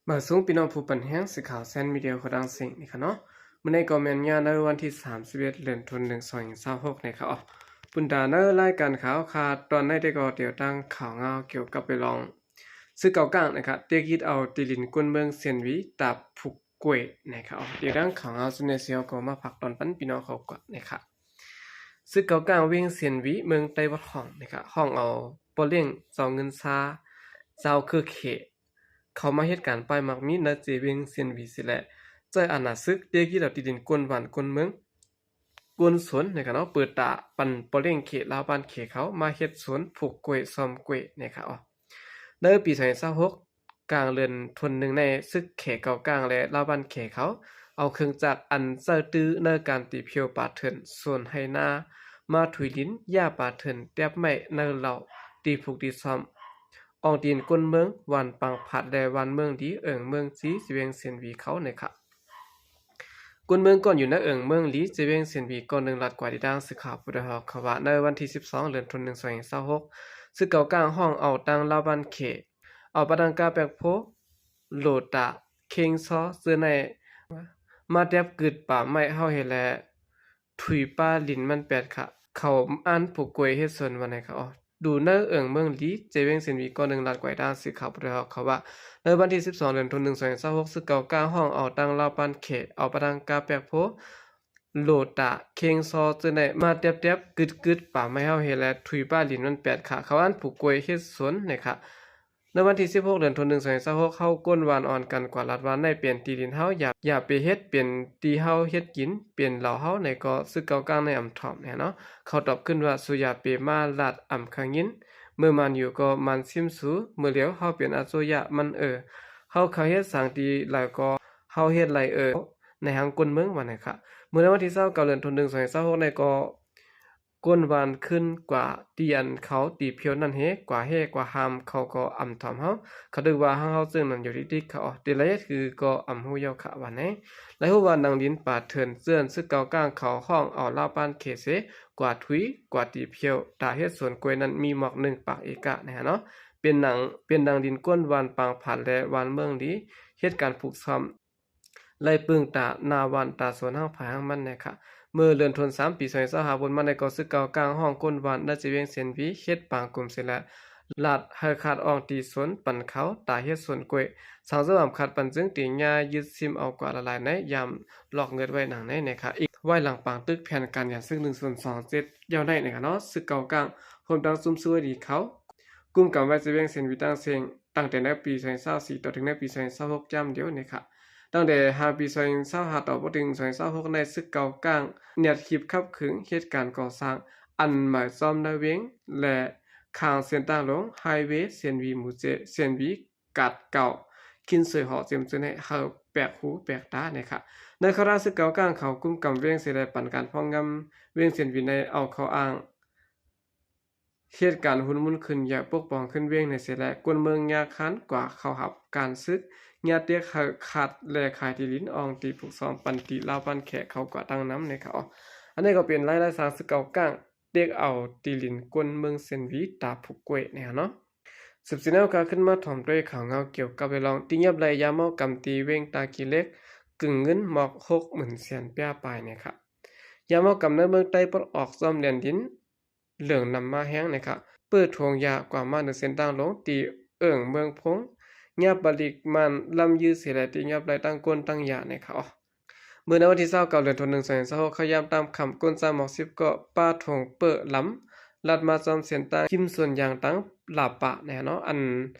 ມາສູງພີ່ນ້ອງຜູ້ປັນແຮງ ສື່ຂ່າວແຊນມີເດຍຄົນດັ່ງເສັງນີ້ຄະເນາະ. ມື້ນີ້ກໍແມ່ນຍາມໃນວັນທີສາມສິບເອັດ ເດືອນ ໜຶ່ງ ສອງພັນຊາວຫົກນີ້ຄະເນາະ. ບຸນຕາໃນລາຍການຂ່າວຄະ ຕອນໃນເດກໍດຽວຕັ້ງຂ່າວງາວກ່ຽວກັບໄປລອງ ຊຶກເກົາກ້າງນະຄະ ຕຽກຍຶດເອົາທີ່ດິນກ້ວນເມືອງຊຽນຫວີ ຕາຜູກກ້ວຍນະຄະ. ດຽວຕັ້ງຂ່າວງາວສຸດໃນເຊວກໍມາຝາກຕອນປັນພີ່ນ້ອງເຂົາກ່ອນນະຄະ. ຊຶກເກົາກ້າງເວງຊຽນຫວີ ເມືອງໄຕ້ຫວັດຫ້ອງນະຄະ ຮ້ອງເອົາປໍເຫຼັ້ງ ເຈົ້າເງິນຊາ ເຈົ້າຄືເຂ ເຂົ້າມາເຮັດການປ້າຍໝາກມີໃນເຂດເວງຊຽນຫວີເສຍແລ້ວ ໃຊ້ອຳນາດຊຶກຕຽກຍຶດເອົາທີ່ດິນກ້ວນບ້ານກ້ວນເມືອງ ກ້ວນສວນນະຄະເນາະ ເປີດຕາປັນປໍເຫຼັ້ງເຂດລາວບ້ານເຂດເຂົາມາເຮັດສວນຜູກກ້ວຍຊອມກ້ວຍນະຄະ. ໃນປີສອງພັນຊາວຫົກ ກາງເດືອນ ໜຶ່ງ ໃນຊຶກເຂເກົາກ້າງ ແລະ ລາວບ້ານເຂເຂົາ ເອົາເຄື່ອງຈັກອັນໃຊ້ຕື້ໃນການຕີພຽວປ່າເຖື່ອນສວນໄຮ່ນາ ມາຖຸຍດິນ ຫຍ້າປ່າເຖື່ອນ ແຕບໄມ້ໃນເລົາ ຕີຜູກຕີຊອມ ອ່ອງຕີນກ້ວນເມືອງ ບ້ານປາງຜາດ ແລະ ບ້ານເມືອງດີ ເອີງເມືອງຈີ ເວງຊຽນຫວີເຂົານະຄະ. ກ້ວນເມືອງກ່ອນຢູ່ໃນເອີງເມືອງດີ ເວງຊຽນຫວີ ກ່ອນໜຶ່ງ ລາດກວ່າທີ່ທາງສື່ຂ່າວຜູ້ໄດ້ຮອບເຂົາວ່າ ໃນວັນທີສິບສອງ ເດືອນ ໜຶ່ງ ສອງພັນຊາວຫົກ ຊຶກເກົາກ້າງຮ້ອງເອົາຕັ້ງລາວບ້ານເຂ ເອົາປາດັງກາແປກໂພ ໂຫຼຕາ ເຄງຊໍ ເຈີໃນ ມາແຕບກຶດປ່າໄມ້ເຮົາເຮັດແລະ ທຸຍປ່າດິນມັນແປດຂະ ເຂົາອັນຜູກກ້ວຍເຮັດສວນວ່າໃນຂະ. ດູໃນເອີງເມືອງດີ ເວງຊຽນຫວີ ກ່ອນໜຶ່ງ ລາດກວ່າທີ່ທາງສື່ຂ່າວຜູ້ໄດ້ຮອບເຂົາວ່າ ໃນວັນທີສິບສອງ ເດືອນ ໜຶ່ງ ສອງພັນຊາວຫົກ ຊຶກເກົາກ້າງຮ້ອງເອົາຕັ້ງລາວບ້ານເຂ ເອົາປາດັງກາແປກໂພ ໂຫຼຕາ ເຄງຊໍ ເຈີໃນ ມາແຕບໆ ກຶດໆ ປ່າໄມ້ເຮົາເຮັດແລະ ທຸຍປ່າດິນມັນແປດຂະ ເຂົາອັນຜູກກ້ວຍເຮັດສວນນະຄະ. ໃນວັນທີສິບຫົກ ເດືອນ ໜຶ່ງ ສອງພັນຊາວຫົກ ເຮົາກົ້ນວານອ່ອນກັນກວ່າລາດວ່າ ໃນເປັນທີ່ດິນເຮົາ ຢ່າ ຢ່າໄປເຮັດເປັນທີ່ເຮົາເຮັດກິນ ເປັນເຫຼົ່າເຮົາໃນກໍ ຊຶກເກົາກ້າງໃນອຳຖອມແນ່ເນາະ ເຂົາຕອບຂຶ້ນວ່າ ສູຢ່າໄປມາລາດອຳຄະຍິນ ເມື່ອມານຢູ່ກໍມານຊິມສູ ມື້ຫຼຽວເຮົາເປັນອາໂສຍະມັນເອີ ເຮົາເຂົ້າເຮັດສັງຕີຫຼາຍກໍເຮົາເຮັດຫຼາຍເອີ ໃນຫາງກົ້ນເມືອງວ່າໃນຂະ. ເມື່ອໃນວັນທີຊາວເກົ້າ ເດືອນ ໜຶ່ງ ສອງພັນຊາວຫົກ ໃນກໍ ກົ້ນວານຂຶ້ນກວ່າ ທີ່ອັນເຂົາຕີພຽວນັ້ນເຮ ກວ່າເຮກວ່າຫາມ ເຂົາກໍອຳຖອມເຮົາ ເຂົາຖືວ່າເຮົາເຊິ່ງນັ້ນຢູ່ຕິດໆ ເຂົາເອົາຕິລະເຮັດຄືກໍອຳຮູ້ເຍົາຂະວ່າໃນ ແລະ ຮູ້ວ່ານາງດິນປ່າເຖື່ອນເຈື່ອນ ຊຶກເກົາກ້າງເຂົາຮ້ອງເອົາລາວບ້ານເຂເສ ກວ່າທຸຍ ກວ່າຕີພຽວ ຕາເຮັດສວນກ້ວຍນັ້ນມີໝອກໜຶ່ງປາກເອກະນະເນາະ ເປັນນາງ ເປັນນາງດິນກ້ວນບ້ານປາງຜາດ ແລະ ບ້ານເມືອງດີ ເຮັດການຜູກຊອມ ໄລ່ເບິ່ງຕາໜ້າບ້ານຕາສວນ ຫາງໃຜຫາງມັນແນ່ຂະ. ເມື່ອເດືອນ ສາມ ປີສອງພັນຊາວຫ້າ ບົນມາໃນກໍ ຊຶກເກົາກ້າງຮ້ອງກົ້ນບ້ານໃນເວງຊຽນຫວີ ເຮັດປາງກຸ່ມເສຍແລ້ວ ລາດໃຫ້ຂາດອ່ອງຕີສວນປັນເຂົາ ຕາເຮັດສວນກ້ວຍ ສັງສະຫວ່າມຂາດປັນຈຶ່ງຕີຫຍ້າຍຶດຊິມເອົາກວ່າລະຫຼາຍໃນ ຢາມລອກເງິດໄວ້ໜັງໃນແນ່ຂະ. ອີກໄວ້ຫຼັງປາງຕຶກແຜນການຢາມຊຶກ ໜຶ່ງ ສອງ ເຈັດ ຍາວໃນນະຄະເນາະ ຊຶກເກົາກ້າງ ຮ່ວມທັງຊຸມຊືວ່າດີເຂົາ ກຸມກຳໄວ້ເວງຊຽນຫວີຕັ້ງເສັງ ຕັ້ງແຕ່ໃນປີສອງພັນຊາວສີ່ ຕໍ່ເຖິງໃນປີສອງພັນຊາວຫົກ ຢ່າງດຽວນີ້ຂະ. ຕັ້ງແຕ່ຫາປີສອງພັນຊາວຫ້າ ຕໍ່ມາເຖິງສອງພັນຊາວຫົກ ໃນຊຶກເກົາກ້າງ ແນວຄິດຂັບຂຶງເຮັດການກໍ່ສ້າງ ອັນໝາຍຊອມໃນເວງ ແລະ ຂ້າງເສັ້ນທາງຫຼວງ ໄຮເວ ຊຽນຫວີ ໝູ່ເຈັດ ຊຽນຫວີ ກາດເກົ້າ ຄິນສວຍ ຫໍເຈັມ ເຈີໃນ ໃຫ້ແປກຫູແປກຕານີ້ຂະ. ໃນຄະນະຊຶກເກົາກ້າງເຂົາກຸມກຳເວງເສຍແລ້ວ ປັນການພອກງຳເວງຊຽນຫວີໃນ ເອົາເຂົ້າອ້າງ ເຮັດການຮຸນມຸນຂຶ້ນ ຢາກປົກປ້ອງຂຶ້ນເວງໃນເສຍແລ້ວ ກ້ວນເມືອງຍາຄານກວ່າເຂົ້າຮັບການຊຶກ ຍາຕຽກໃຫ້ຂາດແລຂາຍທີ່ດິນ ອ່ອງຕີຜູກຊອມປັນຕີລາວບ້ານແຂເຂົາກວ່າຕັ້ງນຳໃນເຂົາ. ອັນນີ້ກໍເປັນລາຍລາຍສາງຊຶກເກົາກ້າງ ຕຽກເອົາທີ່ດິນກ້ວນເມືອງຊຽນຫວີ ຕາຜູກກ້ວຍນີ້ເນາະ. ສືບຊີ້ແນວກາຂຶ້ນມາຖອມດ້ວຍຂ່າວງາວກ່ຽວກັບເລື່ອງຕີຫຍັບໄລ່ຢາເມົາກຳ ທີ່ເວງຕາຂີ້ເຫຼັກ ກຶ່ງເງິນໝອກຫົກໝື່ນແສນປຽປາຍນີ້ຂະ. ຢາເມົາກຳໃນເມືອງໃຕ້ປອດອອກ ຊອມແດນດິນ ເຫຼືອງນຳມາແຮງນະຄະ ເປີດຖົງຢາກວ່າມາເໜືອເສັ້ນທາງຫຼວງ ທີ່ເອີ່ງເມືອງພົງ ຍາປະລິມານລຳຢືເສຍແລະ ຕີຫຍັບໄລ່ທັງກົ້ນທັງຢານະຄະ. ເມື່ອໃນວັນທີຊາວເກົ້າ ເດືອນ ໜຶ່ງ ສອງພັນຊາວຫົກ ເຂົ້າຍາມຕາມຄ່ຳ ກົ້ນຊ້າງໝອກສິບກໍ ປາຖົງເປີດລຳ ລັດມາຊອມເສັ້ນທາງຖິ້ມສວນຢາງຕັງ ລາປານະເນາະ ອັນ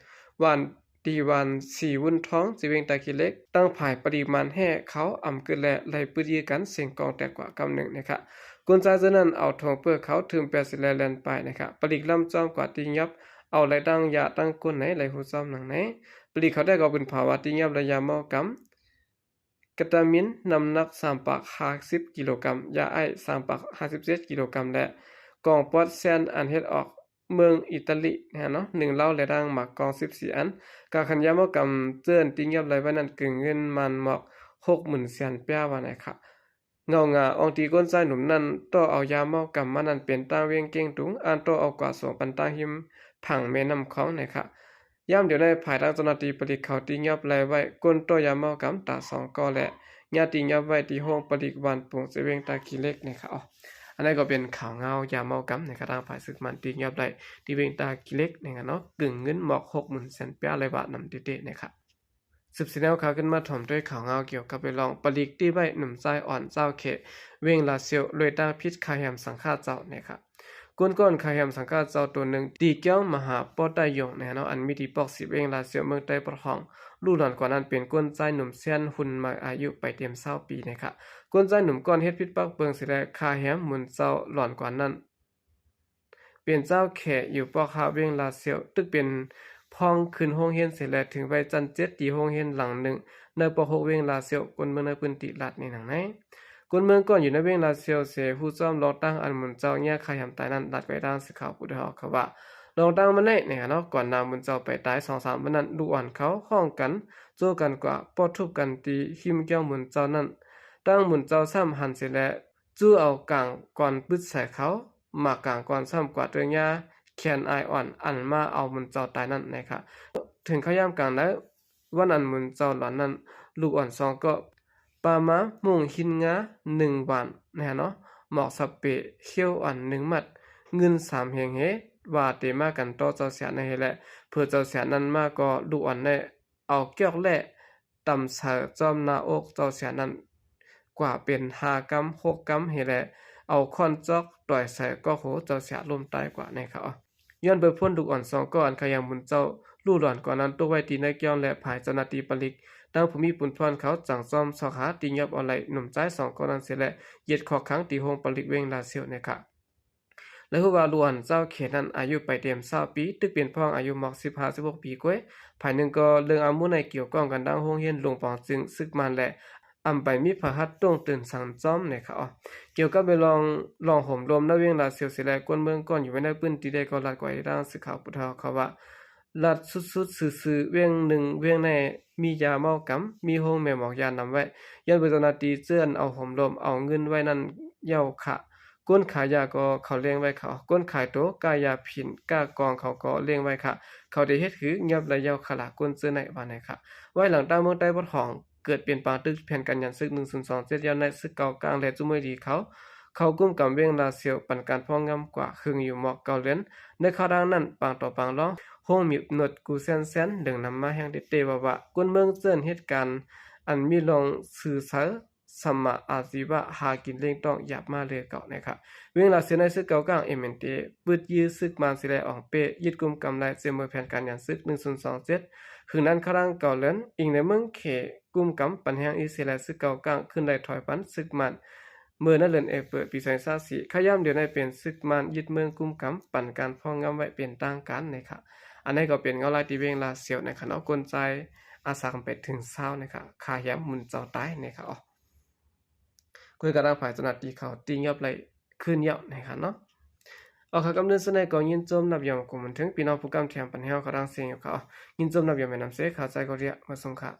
ຫວ່ານ ທີ່ບ້ານສີວຸນທອງ ເວງຕາຂີ້ເຫຼັກ ຕັ້ງພາຍປະລິມານແຮ່ເຂົາອຳກຶດແລະ ໄລ່ປືນຍິງກັນ ເສັງກອງແຕກກວ່າກຳໜຶ່ງນະຄະ. ກົ້ນຊ້າງເທື່ອນັ້ນເອົາຖົງເປີເຂົາຖືມແປດສິບແລະແລ່ນໄປນະຄະ. ປະລິກລຳຈອມກວ່າຕີຫຍັບ ເອົາໄລ່ຕັ້ງຢາຕັ້ງກົ້ນໃນ ໄລ່ຫູຊອມໜັງໃນ. ປະລິກເຂົາແຕ່ກໍບຶນພາວາຕີຫຍັບໄລ່ຢາເມົາກຳ ເກຕາມິນ ນ້ຳໜັກສາມປາກຫ້າສິບກິໂລກຣາມ, ຢາໄອສາມປາກຫ້າສິບເຈັດກິໂລກຣາມ ແລະ ກອງປອດແຊນອັນເຮັດອອກເມືອງອີຕາລີເນາະ ໜຶ່ງເຫຼົ້າ ແລະ ດັ່ງໝາກກອງສິບສີ່ອັນ. ການຂັນຢາເມົາກຳເຈີນທີ່ງຽບໄຫຼໄວ້ນັ້ນ ເກີນເງິນມານໝອກຫົກໝື່ນແສນປຽວ່າໃນຂະ. ເງົາງາອອງຕີກົ້ນຊາຍໜຸ່ມນັ້ນ ຕໍ່ເອົາຢາເມົາກຳມານັ້ນ ເປັນຕ່າງວຽງເກັ່ງຕຸງ ອັນຕໍ່ເອົາກວ່າສອງປັນຕ່າງຮິມຝັ່ງແມ່ນ້ຳຂອງໃນຂະ. ຍາມດຽວໃນພາຍຫຼັງເຈົ້າໜ້າທີ່ປະລິກເຂົາຕີຫຍັບໄລ່ໄວ້ ກົ້ນໂຕຢາເມົາກຳຕາສອງກໍ ແລະ ຍາຕີຫຍັບໄວ້ທີ່ໂຮງປະລິກບ້ານປຸງ ເຊເວັງຕາຂີ້ເຫຼັກ ນີ້ຄະ. ອັນນີ້ກໍເປັນຂ່າວງາວຢາເມົາກຳ ໃນຂະນະທາງຝ່າຍຊາດມັນຕີຫຍັບໄດ້ທີ່ເວັງຕາຂີ້ເຫຼັກ ນີ້ຄະເນາະ ກຶ່ງເງິນໝອກຫົກໝື່ນແສນປາຍ ເລີຍວ່ານຳເຕະໆ ນີ້ຄະ. ສືບສຽນແນວຂ່າວຂຶ້ນມາ ຖອມດ້ວຍຂ່າວງາວກ່ຽວກັບເລື່ອງປະລິກຕີໄວ້ໜຸ່ມຊາຍອ່ອນຊາວເຂດເວັງລາຊຽວ ລວຍຕາງຜິດຄາແຮມສັງຄະເຈົ້າ ນີ້ຄະ. ກຸນກ້ອນຄາແຮມສັງຄະເຈົ້າໂຕໜຶ່ງ ທີ່ແຂວງມະຫາໂພໄຊຍົງ ແນ່ເນາະ ອັນມີທີ່ປອກສິບເວັງລາຊຽວ ເມືອງໄຕ້ປະທ້ອງ ລູກຫຼອນກວ່ານັ້ນເປັນກົ້ນຊາຍໜຸ່ມແສນຮຸ່ນໃໝ່ ອາຍຸໄປເຕັມຊາວປີ ນີ້ຄະ. ກົ້ນຊາຍໜຸ່ມກ່ອນເຮັດຜິດປັກເບິ່ງຊິແລ ຄາແຮມໝູນເຈົ້າຫຼອນກວ່ານັ້ນ ເປັນຊາວແຂຢູ່ປອກຫ້າເວັງລາຊຽວ ຕຶກເປັນພ້ອງຂຶ້ນໂຮງຮຽນເສຍແລ້ວ ເຖິງໄວ້ຊັ້ນເຈັດ ທີ່ໂຮງຮຽນຫຼັງໜຶ່ງ ໃນປອກຫົກເວັງລາຊຽວ. ຄົນເມືອງໃນພື້ນທີ່ລາດໃນໜັງໃນ ຄົນເມືອງກ່ອນຢູ່ໃນເວັງລາຊຽວເສຍ ຮູ້ຊອມລອງຕັ້ງອັນໝູນເຈົ້າແຍ່ຄາແຮມຕາຍນັ້ນ ລາດໄວ້ທາງສື່ຂ່າວຜູ້ເດາເຮົາເຂົາວ່າ ລອງຕັ້ງມາແນແນ່ເນາະ ກ່ອນໜ້າໝູນເຈົ້າໄປຕາຍສອງສາມມື້ນັ້ນ ລູກອ່ອນເຂົາຮ້ອງກັນ ໂຈກັນກວ່າ ປອດທຸບກັນທີ່ຫິມແກ້ວໝູນເຈົ້ານັ້ນ ຕັ້ງໝູນເຈົ້າຊ້ຳຫັນເສຍແລ້ວ ຈູ້ເອົາກາງກອນປຶດໃສ່ເຂົາ ໝາກກາງກອນຊ້ຳກວາດເຕີຍາແຂນອ້າຍອ່ອນ ອັນມາເອົາໝູນເຈົ້າຕາຍນັ້ນ ແນ່ຄະ. ເຖິງເຂົ້າຍາມກາງໃນ ວັນອັນໝູນເຈົ້າຫຼອນນັ້ນ ລູກອ່ອນສອງກໍປາມາມຸ້ງຫີນງາໜຶ່ງຫວານ ແນ່ເນາະ ໝອກສະເປ ຂຽວອ່ອນໜຶ່ງມັດ ເງິນສາມເຮງເຮ ວ່າເຕມາກັນຕໍ່ເຈົ້າເສຍໃນເຮແລະ ເພື່ອເຈົ້າເສຍນັ້ນມາກໍ ລູກອ່ອນໄດ້ເອົາກຽກແຫຼ້ ຕຳໃສ່ຈ້ອມໜ້າອົກເຈົ້າເສຍນັ້ນ ກວ່າເປັນຫ້າກຳຫົກກຳເຮແລະ ເອົາຄ້ອນຈອກຕ່ອຍໃສ່ກອກໂຫເຈົ້າເສຍລົ້ມຕາຍກວ່າ ແນ່ຄະ. ຍ້ອນບໍ່ພົ້ນລູກອ່ອນສອງກໍ ອັນຄາແຮມໝູນເຈົ້າ ລູກຫຼອນກວ່ານັ້ນຕົກໄວ້ທີ່ໃນແກ້ວ ແລະ ພາຍເຈົ້າໜ້າທີ່ປະລິກ ທັງຜູ້ມີປຸນພອນເຂົາຈັ່ງຊອມຊອກຫາຕີຫຍັບເອົາໄລ່ໜຸ່ມຊາຍສອງກໍນັ້ນເສຍແລ້ວ ເຢັດຄອກຂັງທີ່ໂຮງປະລິກເວັງລາຊຽວ ແນ່ຄະ. ແລະ ຮູ້ວ່າລູກອ່ອນຊາວເຂດນັ້ນອາຍຸໄປເຕັມຊາວປີ ຕຶກເປັນພ້ອງອາຍຸໝອກສິບຫ້າ ສິບຫົກປີກວ່າ ພາຍໜຶ່ງກໍເລື່ອງອາວຸໄນກ່ຽວຂ້ອງກັນດັ່ງໂຮງຮຽນຫຼວງປອງຈຶງ ຊຶກມານ ແລະ ອຳໄປມີພະຫັດຕົງຕື່ນສັງຈອມ ແນ່ຄະ. ກ່ຽວກັບເລື່ອງລອງໂຫມລົມໃນເວັງລາຊຽວເສຍແລ້ວ ຄົນເມືອງກ່ອນຢູ່ໃນພື້ນທີ່ໄດ້ກໍລາດກວ່າໃຫ້ທາງສື່ຂ່າວຜູ້ເຖົ້າເຂົາວ່າ ລັດສຸດໆຊື່ໆ ເວັງໜຶ່ງເວັງໃນມີຢາເມົາກຳ ມີໂຮງແມ່ໝອກຢານຳໄວ້ ຍ້ອນວ່າເຈົ້າໜ້າທີ່ເຈື່ອນເອົາໂຫມລົມເອົາເງິນໄວ້ນັ້ນເຍົາຄະ. ຄົນຂາຍຢາກໍເຂົາລ້ຽງໄວ້ຄະ ຄົນຂາຍໂຕ ຄ້າຢາຜິນ ຄ້າກອງເຂົາກໍລ້ຽງໄວ້ຄະ ເຂົາໄດ້ເຮັດຄືຫຍັບໄລ່ເຍົາຄະລະ ຄົນເຈື່ອນໃນວ່າໃນຄະ. ໄວ້ຫຼັງຕາງເມືອງໄຕ້ປະທ້ອງ ເກີດເປັນປາງຕຶກແຜນການຍາມຊຶກໜຶ່ງສູນສອງເຈັດ ຍາມໃນຊຶກເກົ່າກ້າງ ແລະ ຈຸມວຍລີເຂົາ ເຂົ້າກຸມກຳເວັງລາຊຽວ ປັນການພອງງາມກວ່າ ຄຶງຢູ່ໝອກເກົ້າເດືອນ ໃນຄາວດາງນັ້ນ ປາງຕໍ່ປາງລອງ ໂຮງມີໜົດກູແຊນແຊນ ເດີງນຳມາແຮງເຕະໆ ວ່າໆ ຄົນເມືອງເຈີນເຮັດການ ອັນມີລອງຊື່ໃສ ສຳມາອາຊີວະ ຫາກິນລ້ຽງຕ້ອງ ຢາບມາເຫຼືອເກົ່າ ແນ່ຄະ. ເວັງລາຊຽວໃນຊຶກເກົ່າກ້າງ ເອັມເອັນເອ ປຶດຢື້ຊຶກມານເສຍແລ້ວ ອອງເປ້ ຍຶດກຸມກຳໄດ້ ເສຍເໝີແຜນການຍາມຊຶກໜຶ່ງສູນສອງເຈັດ ຄຶງນັ້ນຄາວດາງເກົ້າເດືອນ ອີງໃນເມືອງເຂ ກຸມກຳປັນແຮງອີກເສຍແລ້ວ ຊຶກເກົ່າກ້າງຂຶ້ນໄລ່ຖອຍປັນຊຶກມານ ເມື່ອໃນເດືອນເອເປີ ປີສອງພັນຊາວສີ່ ຄະຍາມດຽວໃນເປັນຊຶກມານຍຶດເມືອງກຸມກຳ ປັນການພອງງາມໄວ້ເປັນທາງການ ແນ່ຄະ. ອັນນີ້ກໍເປັນເງົາລາຍທີ່ເວັງລາຊຽວ ແນ່ຄະເນາະ ຄົນຊາຍອາສາໄປເຖິງຊາວ ແນ່ຄະ ຄາແຮມໝູນເຈົ້າຕາຍ ແນ່ຄະ. ຄຸຍກັບທາງຝ່າຍເຈົ້າໜ້າທີ່ເຂົາຕີຫຍັບໄລ່ຄືນເຍົາ ແນ່ຄະເນາະ. ເອົາ ຄະ ກຳເນີນສຸດໃນກໍຍິນຊົມນັບຢອງກົມເຖິງ ພີ່ນ້ອງຜູ້ກຳແຖມປັນແຮງເຂົາດັງເສຍງຢູ່ຄະ ຍິນຊົມນັບຢອງແມ່ນຳເສ ເຂົ້າໃຈກໍເລຍ ມາສົ່ງຄະ.